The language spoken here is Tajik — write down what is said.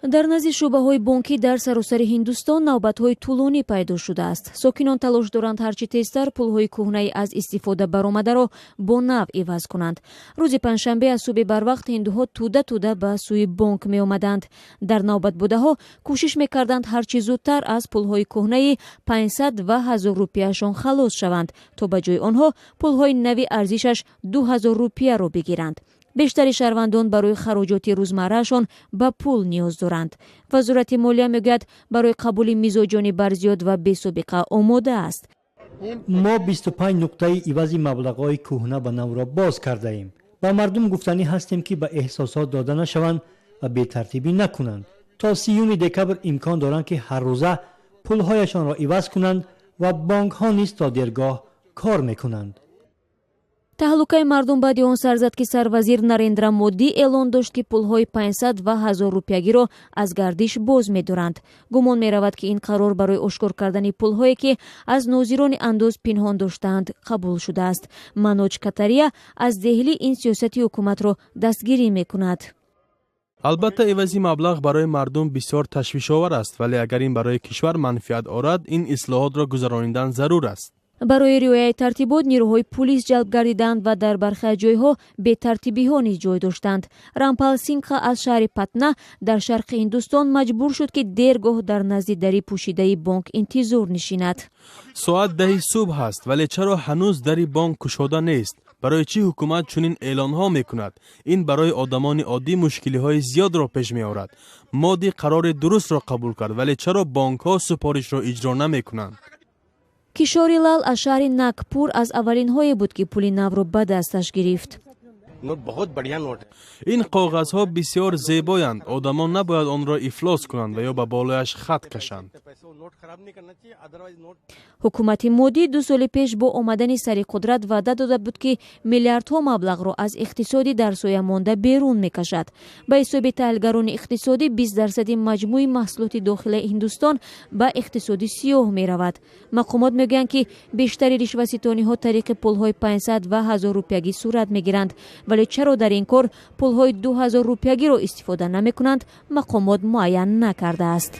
Дар назди шӯъбаҳои бонкӣ дар саросари Ҳиндустон навбатҳои тӯлонӣ пайдо шудааст. Сокинон талош доранд, ҳарчи тезтар пулҳои кӯҳнаи аз истифода баромадаро бо нав иваз кунанд. Рӯзи панҷшанбе аз субҳи барвақт ҳиндуҳо тӯда тӯда ба сӯи бонк меомаданд. Дар навбатбудаҳо кӯшиш мекарданд, ҳарчи зудтар аз пулҳои кӯҳнаи 500 ва 1000 рупияшон халос шаванд, то ба ҷои онҳо пулҳои нави арзишаш 2000 рупияро бигиранд. Бештари шаҳрвандон барои хароҷоти рӯзмарраашон ба пул ниёз доранд. Вазорати молия мегӯяд, барои қабули мизоҷони барзиёд ва бесобиқа омода аст. Мо 25 нуқтаи ивази маблағҳои кӯҳна ба навро боз кардаем. Ба мардум гуфтанӣ ҳастем, ки ба эҳсосот дода нашаванд ва бетартибӣ накунанд. То 30-юми декабр имкон доранд, ки ҳаррӯза пулҳояшонро иваз кунанд ва бонкҳо низ то дергоҳ кор мекунанд. Таҳлукаи мардум баъди он сар зад, ки сарвазир Нарендра Модӣ эълон дошт, ки пулҳои 500 ва 1000 рупиягиро аз гардиш боз медоранд. Гумон меравад, ки ин қарор барои ошкор кардани пулҳое, ки аз нозирони андоз пинҳон доштаанд, қабул шудааст. Маноҷ Катария аз Деҳлӣ ин сиёсати ҳукуматро дастгирӣ мекунад. Албатта, ивази маблағ барои мардум бисёр ташвишовар аст, вале агар ин барои кишвар манфиат орад, ин ислоҳотро гузаронидан зарур аст. Барои риояи тартибот нерӯҳои пулис ҷалб гардиданд ва дар бархе ҷойҳо бетартибиҳо низ ҷой доштанд. Рампал Сингха аз шаҳри Патна дар шарқи Ҳиндустон маҷбур шуд, ки дергоҳ дар назди дари пӯшидаи бонк интизор нишинад. Соат 10-и субҳ аст, вале чаро ҳанӯз дари бонк кушода нест? Барои чӣ ҳукумат чунин эълонҳо мекунад? Ин барои одамони оддӣ мушкилиҳои зиёдро пеш меорад. Моди қарори дурустро қабул кард, вале чаро бонкҳо супоришро иҷро намекунанд? Кишори Лал аз шаҳри Нагпур аз аввалинҳое буд, ки пули навро ба дасташ гирифт. Ин коғазҳо бисёр зебоянд. Одамон набояд онро ифлос кунанд ва ё ба болояш хат кашанд. Ҳукумати Модӣ 2 соли пеш бо омадани сари қудрат ваъда дода буд, ки миллиардҳо маблағро аз иқтисоди дар соя монда берун мекашад. Ба ҳисоби таҳлилгарони иқтисодӣ, 20 дарсади маҷмӯи маҳсулоти дохилаи Ҳиндустон ба иқтисоди сиёҳ меравад. Мақомот мегӯянд, ки бештари ришваситониҳо тариқи пулҳои 500 ва 1000 рупиягӣ сурат мегиранд, вале чаро дар ин кор пулҳои 2000 рупиягиро истифода намекунанд, мақомот муайян накардааст.